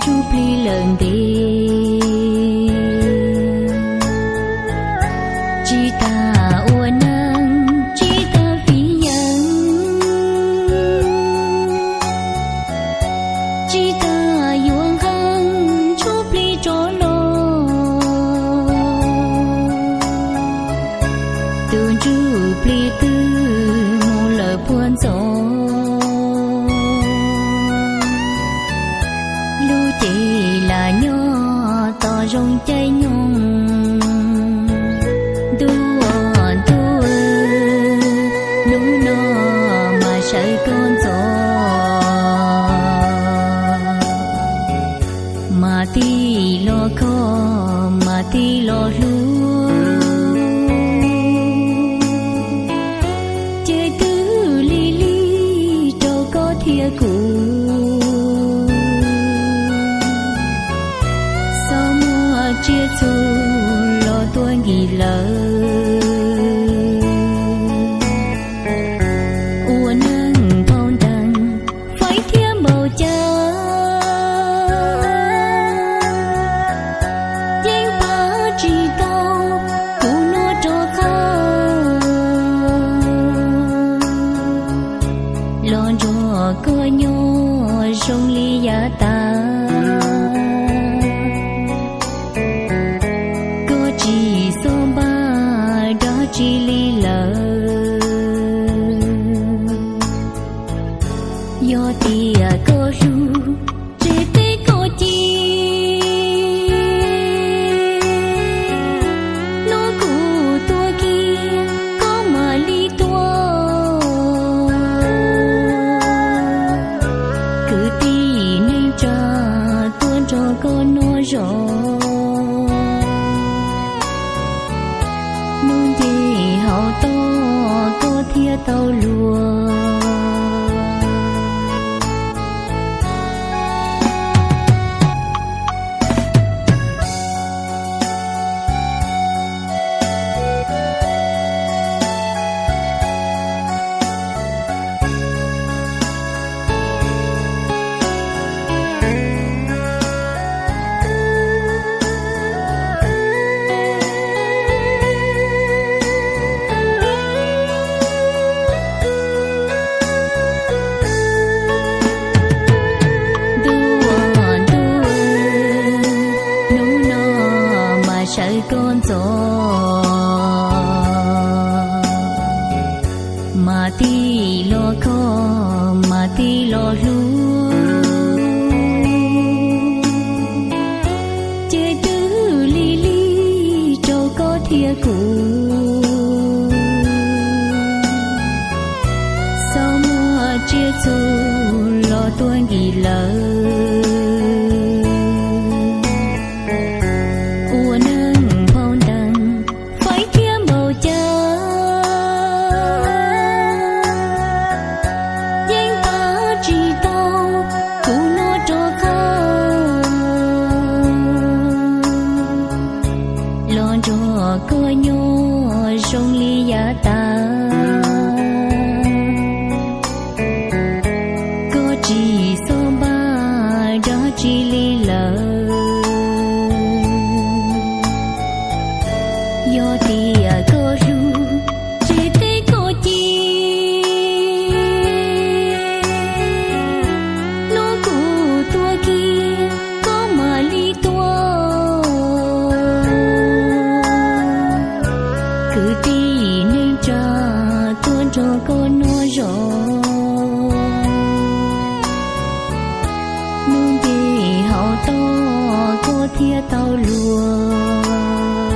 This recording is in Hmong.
ntsuj plig lawm ntev, tsis tas ua neej, tsis tas fiv yees, tsis tas yuav nqeeb ntsuj plig rov los. Tus ntsuj plig twg mus lawm puag ntxov, lub cev lam nyob tos zoo caij nyoog. Ntuj, ntuj, hnub no mas sawv koj ntxov, mas tig los kho, mas tig los hlub. Ces twb lig lig rau koj thiab kuv, txhob muaj tsiaj txhu los tua nkim lawv. Ua neej npau ntees, faib thiab npau cav, yeej pab tsis tau kuv noj rov qab. Los nrog koj nyob zoo li yav tas, koj tsis txhob npaj dab tsi li lawm. Yog tias koj hlub, ces teb koj ci, hnub kuv tuag kiag koj mam li tuaj. Kwv tij neej tsa tuaj nrog koj noj zov, hnub nce hauv toj koj thiaj tau luag. Ntuj, ntuj, hnub no mas sawv koj ntxov, mas tig los kho, mas tig los hlub. Ces twb lig lig rau koj thiab kuv, txhob muaj tsiaj txhu los tua nkim lawv. Ua neej npau ntees, faib thiab npau cav, yeej pab tsis tau kuv noj rov qab. Los nrog koj nyob zoo li yav tas, koj tsis txhob npaj dab tsi li lawm. Yog tias koj hlub, ces teb koj ci, hnub kuv tuag kiag koj mam li tuaj. Kwv tij neej tsa tuaj nrog koj noj zov, hnub nce hauv toj koj thiaj tau luag.